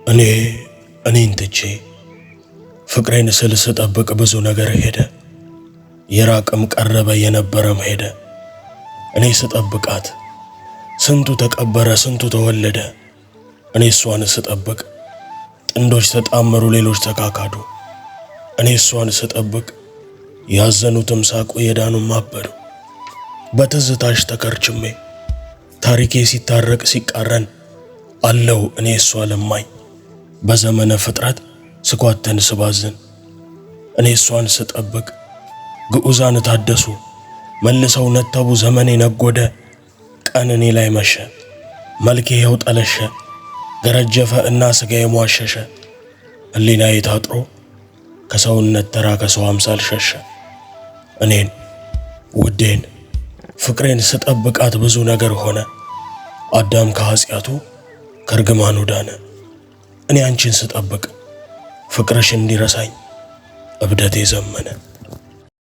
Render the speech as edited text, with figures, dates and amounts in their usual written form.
እኔ እኔን ትቼ ፍቅሬን ስል ስጠብቅ ብዙ ነገር ሄደ። የራቅም ቀረበ የነበረም ሄደ። እኔ ስጠብቃት ስንቱ ተቀበረ፣ ስንቱ ተወለደ። እኔ እሷን ስጠብቅ ጥንዶች ተጣመሩ፣ ሌሎች ተካካዱ። እኔ እሷን ስጠብቅ ያዘኑትም ሳቁ፣ የዳኑም አበዱ። በትዝታሽ ተከርችሜ ታሪኬ ሲታረቅ ሲቃረን አለው እኔ እሷ ለማኝ በዘመነ ፍጥረት ስኳተን ስባዝን። እኔ እሷን ስጠብቅ ግዑዛን ታደሱ መልሰው ነተቡ፣ ዘመኔ ነጎደ። ቀን እኔ ላይ መሸ፣ መልኬ ይኸው ጠለሸ፣ ገረጀፈ እና ሥጋዬ ሟሸሸ። ሕሊናዬ ታጥሮ ከሰውነት ተራ ከሰው አምሳል ሸሸ። እኔን ውዴን ፍቅሬን ስጠብቃት ብዙ ነገር ሆነ። አዳም ከኃጢአቱ ከእርግማኑ ዳነ። እኔ አንቺን ስጠብቅ ፍቅርሽ እንዲረሳኝ እብደቴ ዘመነ።